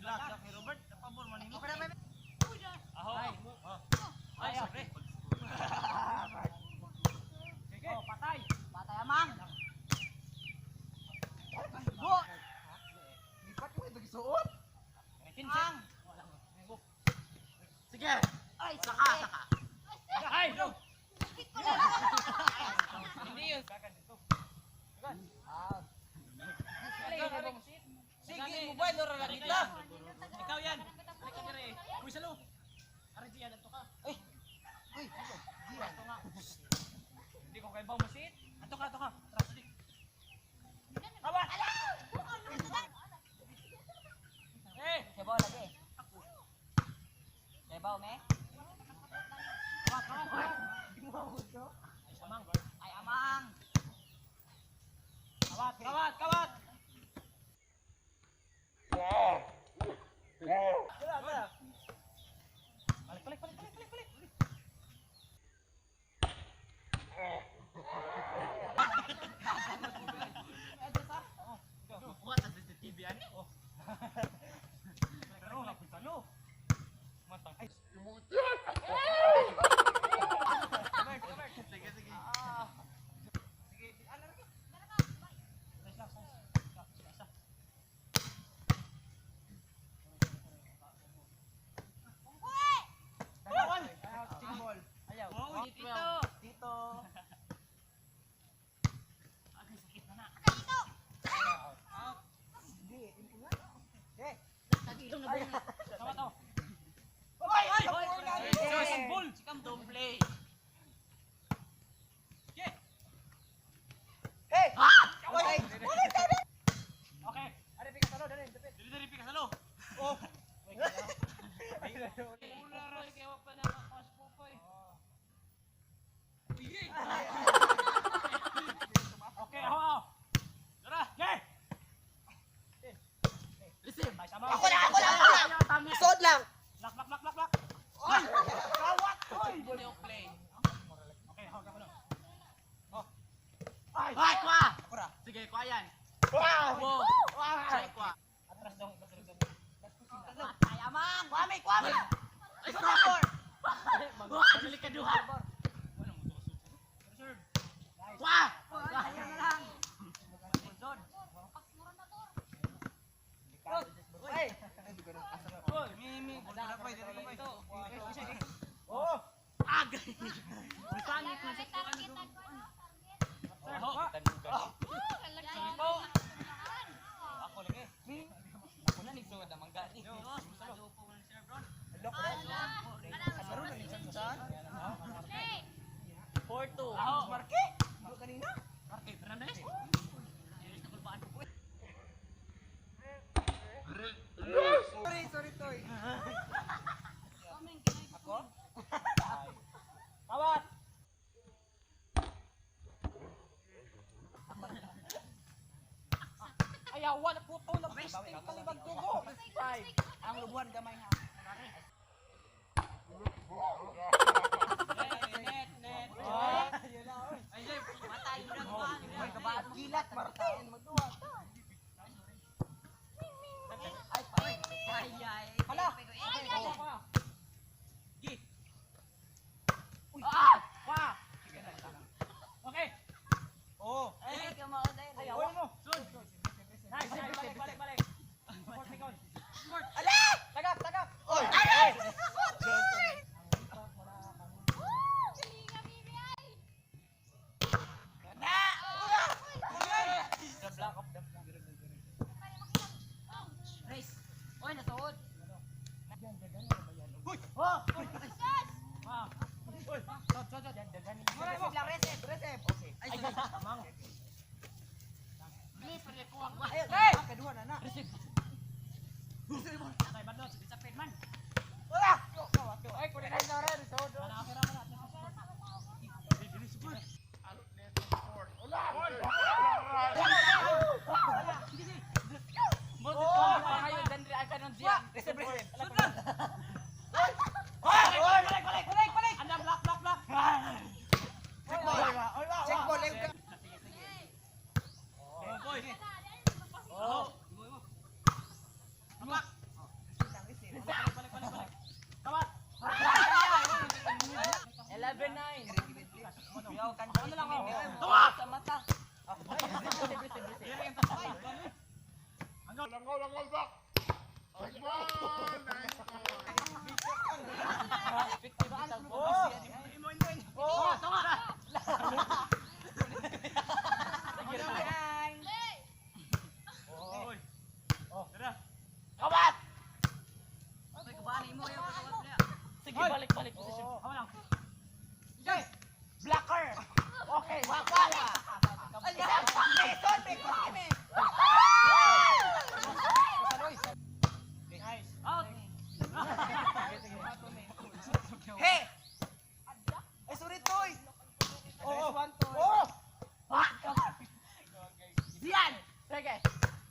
Glak kay Robert, pabor man nimo. Aho. Ay, sorry. Sige. Oh, patay. Patay amang. Bo. Lipat mo ito gisuot. Ang. Sige. Ay, saka, saka. Ay! Hindi yun. Sige, mobile ora lang kita. Ikaw yan. Halika dire. Uy, salo. Aray diyan ato ka. Uy, Hindi ko kayo masit. Ato ka, ato ka. Tara, sali. Kawan. Eh, Kebaw lagi. Kebaw me. Kawat, kawat, kawat. Ay, samang. Ay amang. Kawat, kawat, kawat. Balik, balik, balik, balik, balik, balik. Kuha ta CCTV ani. Pero wala ko'y talo. Matang. Ay, Sige, sige. nice lang, nice. Isa, isa. Ball. Ayaw. Dito. Dito. Agay, sakit na na. Tagilong na bunga. Kawat, oh. Ay, ay, Sus, ball. Sikam don't play. Okay. Hey! Oy! Okay. Are pika salo, dali, dali. Dili, dili, pika salo. Oh. Wala ra kay wa pa nakakas po pa eh. Okay, aho, aho. Tara, okay. Receive. Ay, sama. Ako na, ako na, ako na. Sod lang. Lock, lock, lock, lock, lock. Oy! Kawat! Oy! Don't play. Okay, aho, ako na. Ay! Ay, kwa. Ako ra. Sige, kwa yan. Wow! Wow. Wow! Sige, kwa. Atras dong, atras dong. Patay amang. Kwame, kwame. Ay, score. Wah, dili ka duha. Reserve. Kwa. Ayan na lang. Ay! Goal. Mi mi. Oh! Agay. Sangit na sa Aho. Po. Ako lagi. Ako na nigsuwad ang mangga ni. Lok Saro na ni Chan. 4-2. Aho. Marke! Ano kanina? Marke Fernandez. Sorry, sorry, Toy. Ako? Kawat. Ayaw, wala po na wasting palibag dugo. Five. Ang lubuan gamay ha. Net, net. Matay na kuan. Gilat, Martin. Magduwa. Ay ay. Hala! Gi. Ah! Wa. Okay. Oh. Ay, kamao dai. Ayaw mo. Sun. Nice, nice, balik, balik, balik. Support me, Support. Ala! Tagak, tagak. Oy! Ay! Back, ball, back. Back ball. Nice ball. Effective bitaw ko. Oh! Oy. Tara. Kawat! Ay, kabali mo. Ayaw, kawat niya. Sige, balik, balik position. Hawa lang. Blocker! Okay, wala. Mason, may kami. Nice. Out. Hey! Ay, sorry, Toy! Oo! Oh! Zian! Sige.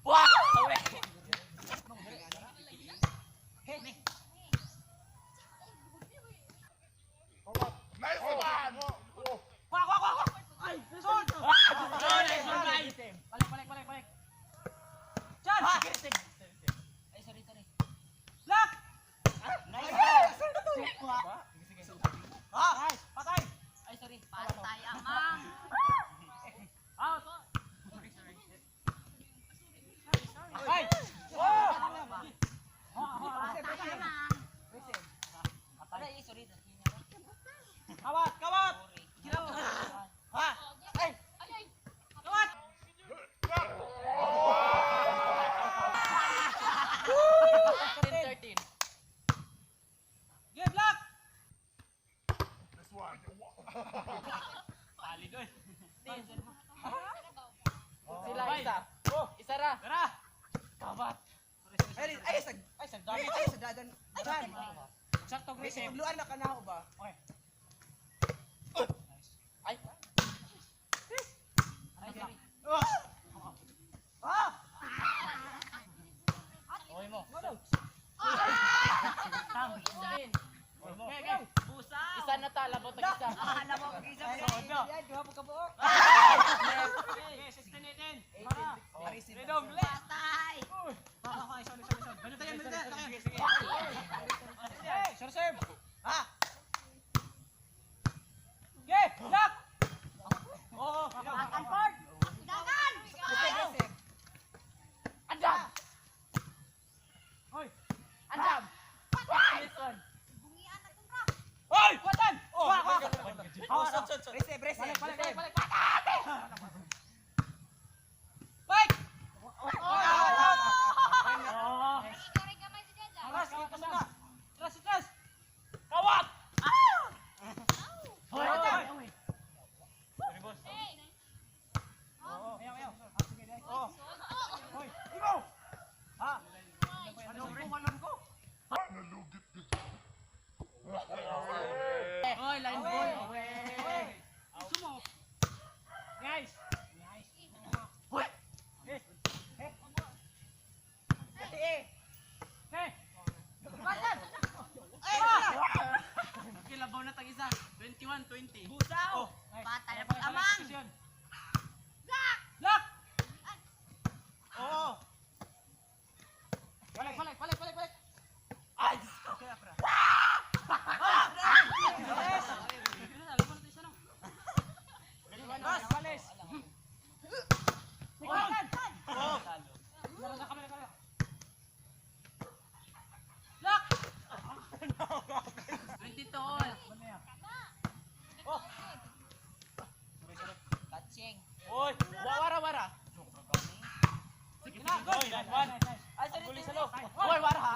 Wow! Awe! Nice one. Oh. Kwa, kwa, kwa, kwa. Ay, sol. Nice one, nice. Balik, balik, balik, balik. Chance. Ay, sorry, sorry. Lock. Nice! Ah! Nice. Patay. Ay, sorry. Patay, amang. Out. Ay! Oh! Patay, amang. Ay, sorry. Kawat, kawat. Ha! Ay! Kawat. 13. Good luck. Nice one. Palid oy. Sila isa. Isa ra. Tara. Kawat. Ay, ay, sa... Ay, sa Ay, dami. ay, sa dadan. Dan! Sakto Ay, sa receive. tugluan na ka na ako ba? Okay. Ay. Ay, sorry. Ah! Okay mo. Okay, okay. Isa na ta, labot tag isa. Alam mo, isa Ay, Yan, duha po ka buok. Okay, 16, 18. Tara. Redong, le. Patay. Okay, sorry, sorry, sorry. Balik tayo, balik tayo. Sige, sige. Okay, serve, serve. Ha! Okay, lock. Oo. Dagan. Receive, receive. Andam! Hoy. Andam! Nice one. Bungian na itong ra. Hoy, kwatan. Oh, kwa, kwa. Oh, receive, receive. Balik, balik, balik, balik. Balik. Oh. Ikaw rin gamay si Jella. Atras, atras na. Atras, atras. Kawat. Hoy, hoy. Hey. Ayaw, ayaw. Oh. Hoy, ikaw. Ha! Ano ko alam ko? Nalugit dito. Oy, line ball. Away. Sumo. Guys. Nice. Hoy! Eh, Ate, eh. eh. Ay, wala. Okay, labaw na tag isa. 21-20. Busaw! Oh, nice. Patay na pag-amang. Position. Lock. Oo. Balik, balik, balik, balik, balik. Ay, Diyos ko. Okay, apra. Yes. Atras, balis. Kwatan. Oo. Meron na kamera, kamera. Lock. 22 all. Oh. Kaching. Oy, Wara, wara. Sige na, go. Nice one. Ay, sorry, Guli sorry. sa loob. Hoy, wara ha.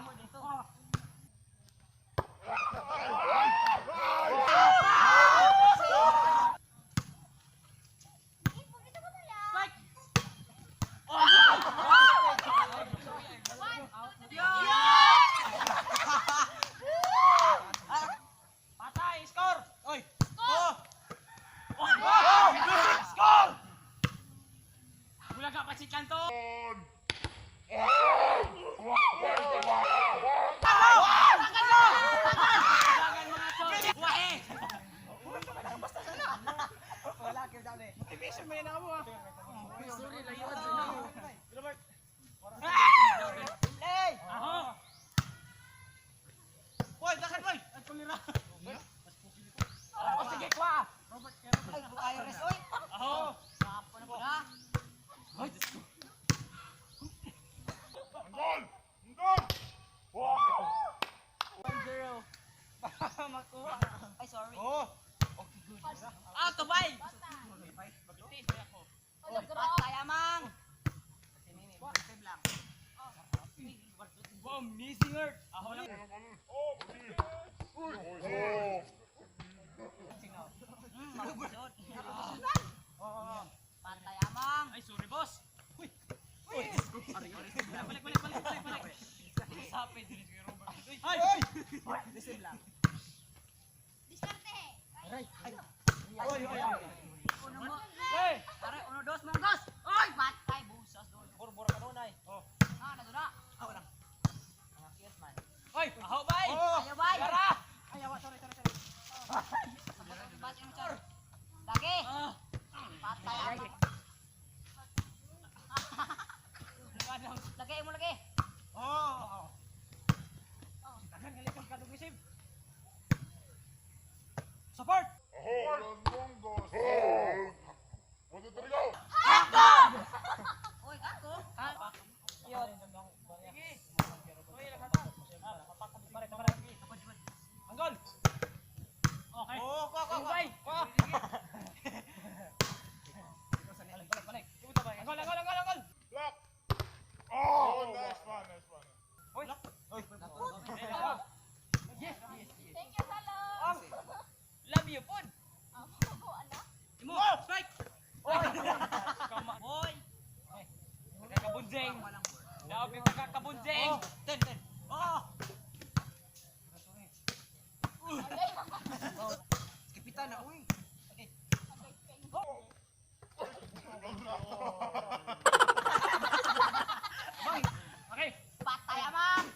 Spike. Patay, score. Oy. Oh. Score! Bulaga pa si Kanto. Dagan mga chol. Wae. Wala kayo dali. Motivation man na mo ah. Sorry, layuan. Hey! Aho. Hoy, dakan boy. At kulira. Oh, sige, kwa. Ay, iris oy. Aho. Ay, Diyos ko. Amazing Earth. Ako lang. Oh! Uy! Oh! Patay amang. Ay, sorry boss. Uy. Uy. Balik, balik, balik, balik, balik. Sapi din si Robert. Uy. Ay! Listen lang. Diskarte. Oy, oy, oy. Uno mo. Hey! Pare, uno, dos, monggos. Oy, patay. Busas doon. Bor-bor ka nun ay. Oh. Ah, na na. Ah, wala. Oy, aho bay. Oh! Ayaw, bay. Tara. Ay, awa, sorry, sorry, sorry. Sabot ang bati mo, char. Lagi. Ah. Patay amang. Ano? Lagi mo lagi. Oh! Daghan galikang kadong receive. Support. Oh! Los Mongos! Oh! 1, 2, 3, go! Oy, ako. Sige. Uy, laghata. Pare, pare. Anggol. Okay. Oh, ko, ko, ko. Bay. Ko. Balik, balik, balik. Anggol, anggol, anggol, anggol. Block! Oh! Nice one, nice one. Uy. Oy. Yes, yes, yes. Thank you, Salong. Love you pud. Amo, ala. Imo, strike. Oy. Kama. Boy. Kakabunjeng. Daog yung kakabunjeng. Oh, 10, 10. Oh! Kapitan na, uy. Okay. Patay amang.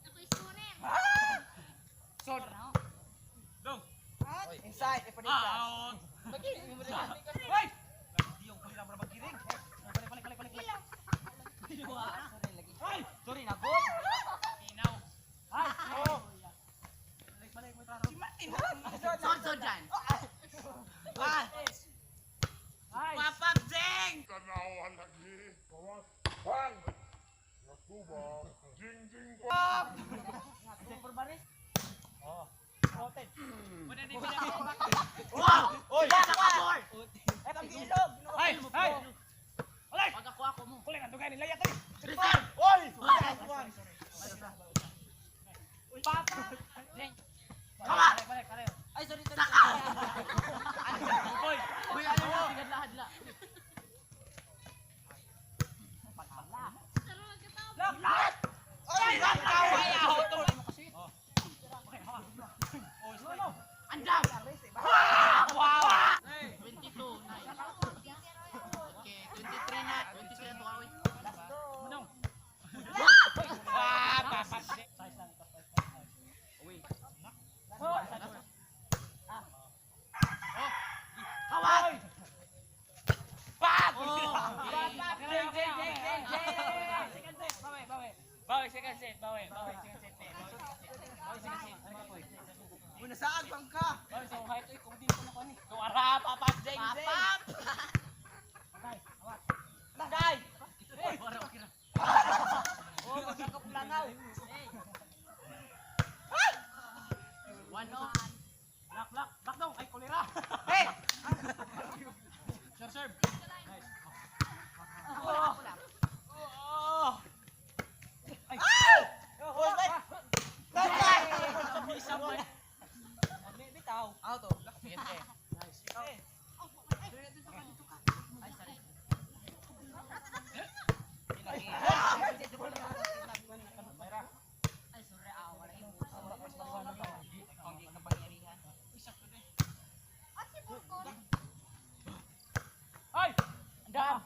Ako isunin. Son. Dong. Inside, ipadiklas. Out. Hoy! Diyong kulira mo na magkiring. Balik, balik, balik, balik. Hoy! Sorry na god. Inaw. Ay! Oh! Balik, balik, balik. Si Martin. Son son dyan. Ah! Ay! Papap jeng. Tanawan lagi. Bawas. Bang! Nakuba. Jing, jing, bang! Oh. Ten. Wala na yung Oy! Eh, pag-ilog. Ay! Ay! Alay! Pag ako ako mo. Kuling ang dugay ni Laya tali. Oy! Nice one. Papa. Jeng. Balik, balik, balik. Ay, sorry, sorry. Saka. Boy! Uy, ano na? Hadla, hadla. Oy! Ay, aho to. Okay, hawa. Oh, no, no. Andam. Wow! 22, 9. Okay, 23 na. 23 na to ka, uy. Manong. Ah, papap jeng. Size lang ito. Uy. Oh, size lang. Kawat. Pap! Oh! Papap jeng, jeng, jeng, jeng, jeng. Second set, bawi, bawi. Bawi, second set, bawi, bawi, second set. Bawi, second set. Uy, nasaag bang ka? Bawi, sa kahit uy, kung di ko na kunin. Tuara, papap jeng, jeng. Papap! Patay, awat. Day. Uy! Oh, magkakap langaw. One oh. Lock, lock, lock daw. Ay, kolera. Hey! Serve, serve. Nice. Ako lang, ako lang. Oh! Ay! Oh, nice! Nice! Misa pa. Bitaw. Out oh. Sige, sige. Nice. Ay, sorry. Ay, sorry. Ah, wala yung Ang kapangyarihan. Ay! Andam!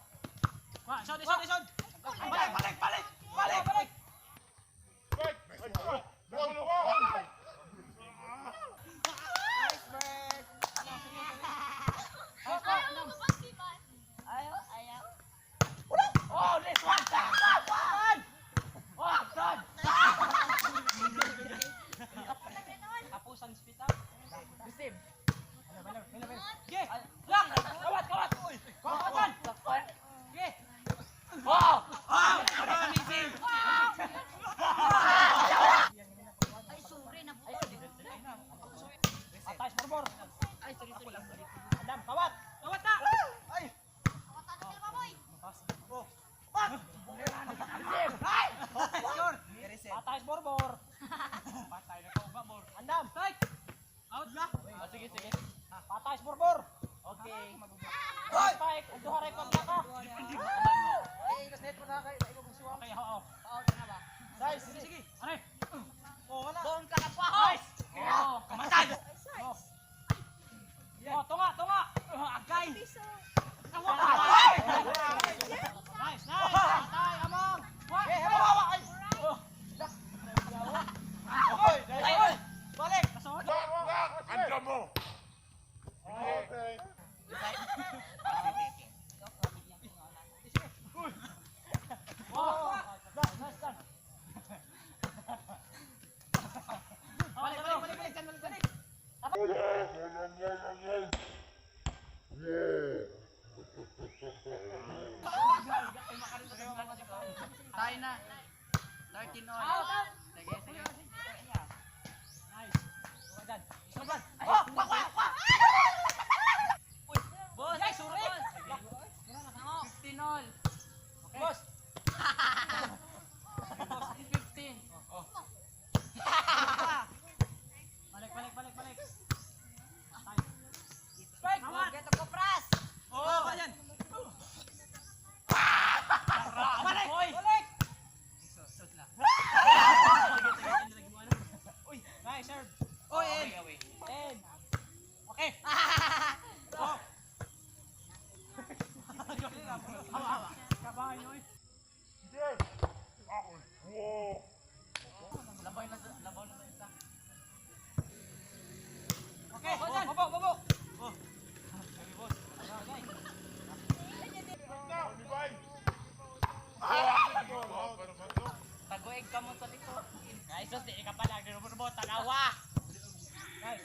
Wa, shot, shot, shot. Balik, balik, balik! Balik, balik! Right! Nice one! Nice one! Nice bird! Ayaw, ayaw. Oh, this one! Oh, son! Tapos ang spit up. Receive. Ge! Lock! Kawat, kawat! Kawatan! Ge! Wow! Nice. Sige. Aray. Oh, wala. Buong kalakwaho. Nice. Oh, kamatay. Oh, tunga, tunga. Oh, agay. Nice, nice. Patay, among. Eh, hawa, ay. Oy, nice. Balik. Kasod. Back, back! Anda mo! Okay. Oh. Nice, nice. Balik, balik, balik, balik, balik, balik. Tayo na. 13 all. Sige, sige. Nice. Brad. Isa, Brad. Oh, wah, wah, wah. Boss, Ay, sorry. boss. 15 all. Boss. 15. Balik, balik, balik, balik. Spike! Awat! Get ko pras. Oh, ayan. Balik! Balik! Sot na. Uy, nice serve. Oy, away, away. 10. Okay. Oh. Hawa, hawa. Kabahan yun. Sige! Ako! Wow! Labaw na, labaw na sa isa. Okay, babo, babo, babo. Oh. Na! Unibay! Ah! Wow, pa naman to. Taguig ka mo sa likod. Guys, sus, di ka pala. Ginubo-rubo, tanawa. Guys.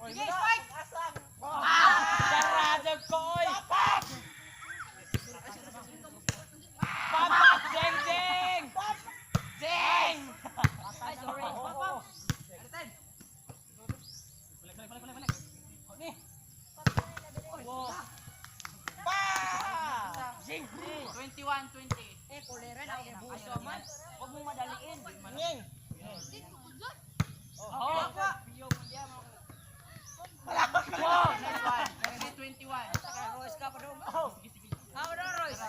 Sige, spike. Asang. Sarado ko, oy. Papak, jeng, jeng. Jeng! Ay, sorry. Balik, balik, balik, balik, balik. Oh, ni. Wow. Pa! Jeng! 21, 20. Eh, kolera na. Ay, buso man. Huwag mong madaliin. Nging. Oh. Wow! Nice one. Kasi 21. Royce ka pa daw. Ah, wala, Royce.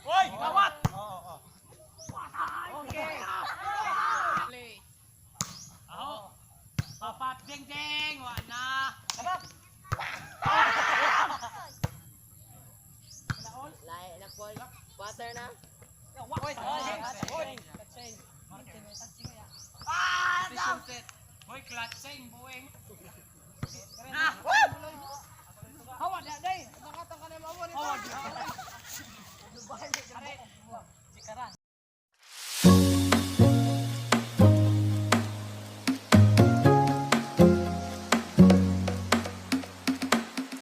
Oy, kawat! Oo, oo. Okay. Play. Aho. Papat, jeng, jeng. Wa na. Lahi na po. Water na. Oy, Oy. Touching. Ah, Decision set. Hoy, clutching, buwing. Ah! Hawa, da, day. Nakatang ka na mawa nito. Hawa, di. Sikaran.